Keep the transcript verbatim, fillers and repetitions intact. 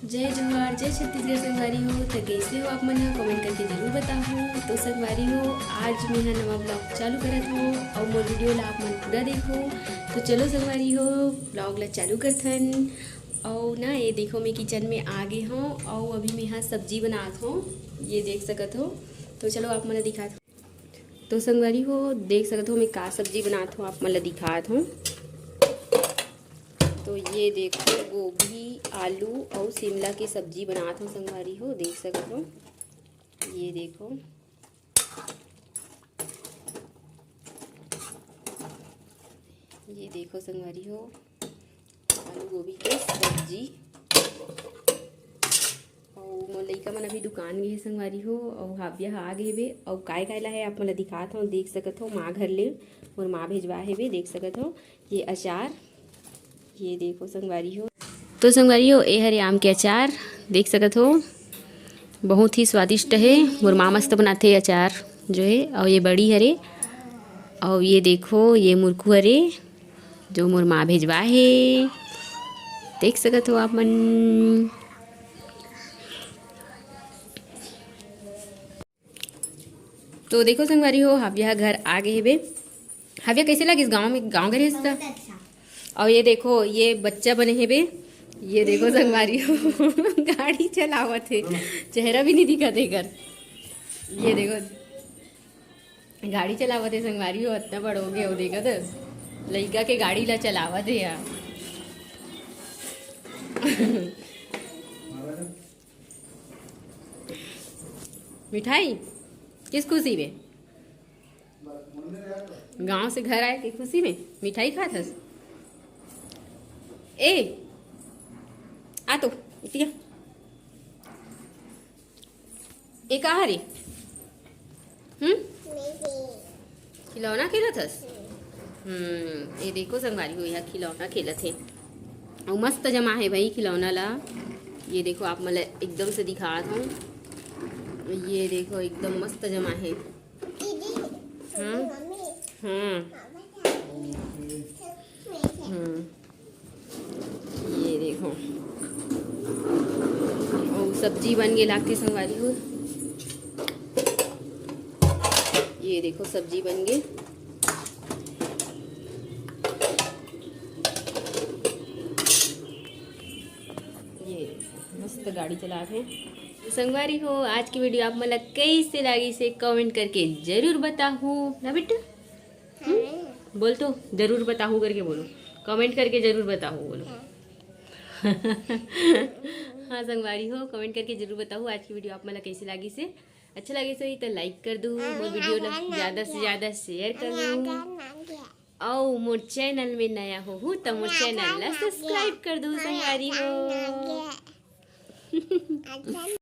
जय जोहार, जय छत्तीसगढ़ संगवारी हो। त कइसे हो आप मन ह? कमेंट करके जरूर बताहू। तो संगवारी हो, आज मैं ह नवा ब्लॉग चालू करत हो अउ मोर वीडियो ला आप मन पूरा देखो। तो चलो संगवारी हो, ब्लॉग ला चालू करथन। अउ ना, ये देखो, मैं किचन में आ गे हो अउ अभी मैं ह सब्जी बनात हो, ये देख सकत हो। तो चलो आप मन ला दिखात हो। तो संगवारी हो, देख सकत हो मैं का सब्जी बनात हो, आप मन ला दिखात हो। तो ये देखो, गोभी, आलू अउ शिमला के सब्जी बनात हो संगवारी हो, देख सकत हो। ये देखो, ये देखो संगवारी हो, आलू गोभी के सब्जी। अउ मोर लइका मन अभी दुकान गे हे संगवारी हो, अउ हाव्या ह आ गे हेबे। अउ काय काय ला हे आप मन ला दिखात हव, देख सकत हो, माँ घर ले मोर माँ भेजवा हेबे, देख सकत हो। ये अचार, ये देखो संगवारी हो। तो संगवारी हो, ए हरे आम के अचार, देख सकत हो, बहुत ही स्वादिष्ट हे। मोर माँ मस्त बनाथे अचार जो हे। अउ ये बड़ी हरे, अउ ये देखो, ये मुरकू हरे, जो मोर माँ भेजवा हे, देख सकत हो आप मन। तो देखो संगवारी हो, हाव्या घर आ गे हेबे। हाव्या, कइसे लागिस गाँव में, गाँव गे रहिस त? बहुत अच्छा। अउ ये देखो, ये बच्चा बने हेबे, ये देखो संगवारी हो, गाड़ी चलावत हे, चेहरा भी नहीं दिखत एकर। ये देखो, गाड़ी चलावत हे संगवारी हो, अतना बड़ हो गे हो, देखत हस? लइका के गाड़ी ला चलावत हे यार। मिठाई किस खुशी में? गांव से घर आए के खुशी में मिठाई खात हस? ए, आ तो, इतिया। ए का हरे? हम्म? खिलौना खेलत हस? हम्म, ये देखो संगवारी हो, यहाँ खिलौना खेलत हे। अउ मस्त जमा हे भाई खिलौना ला। ये देखो, आप मन ला एकदम से दिखात हूँ। ये देखो, एकदम मस्त जमा हे। दीदी, हाँ? मम्मी। हाँ। पापा, हम्म। ये देखो, अउ सब्जी बन गे लागथे संगवारी हो। ये देखो, सब्जी बन गे। ये मस्त गाड़ी चलात हे। संगवारी हो, आज की वीडियो आप मन ला कइसे लागिस हे, कमेंट करके जरूर बताहू ना बेटा। हम्म? हाँ। बोल तो, जरूर बताहू करके बोलो, कमेंट करके जरूर बताहू बोलो। हाँ। हाँ संगवारी हो, कमेंट करके जरूर बताहू आज की वीडियो आप मन ला कइसे लागिस हे। अच्छा लागिस होही त लाइक कर दू, मोर वीडियो ला ज्यादा से ज्यादा शेयर कर दू। अउ मोर चैनल में नया होहू त मोर चैनल ला सब्सक्राइब कर दू संगवारी हो।